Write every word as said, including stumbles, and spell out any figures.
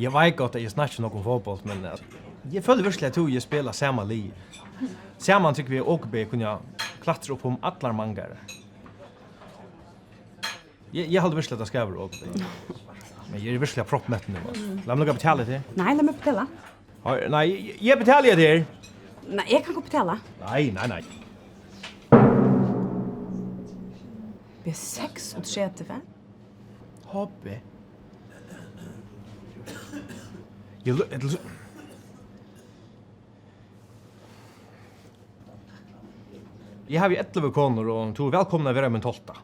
Eg veit gott, at eg snakki nokk um fótbólt, men, eh, eg føli virkiliga, at tú og eg spæla sama lið. Saman trúgvi eg, okur bæði kunna klatra upp um allar mangar. Eg, eg haldi virkiliga, at tað skavar okur bæði. Men eg eri virkiliga proppmettur nú, altso. Lat meg líka betala teg. Nei, lat meg betala. Nei, eg, eg betali teg her. Nei, eg kann gott betala. Nei, nei, nei. B seksogtretivu. Hobby. Eg lu-, eg lu-, eg havi ellivu konur, og tú ert vælkomin at vera mín tólvta.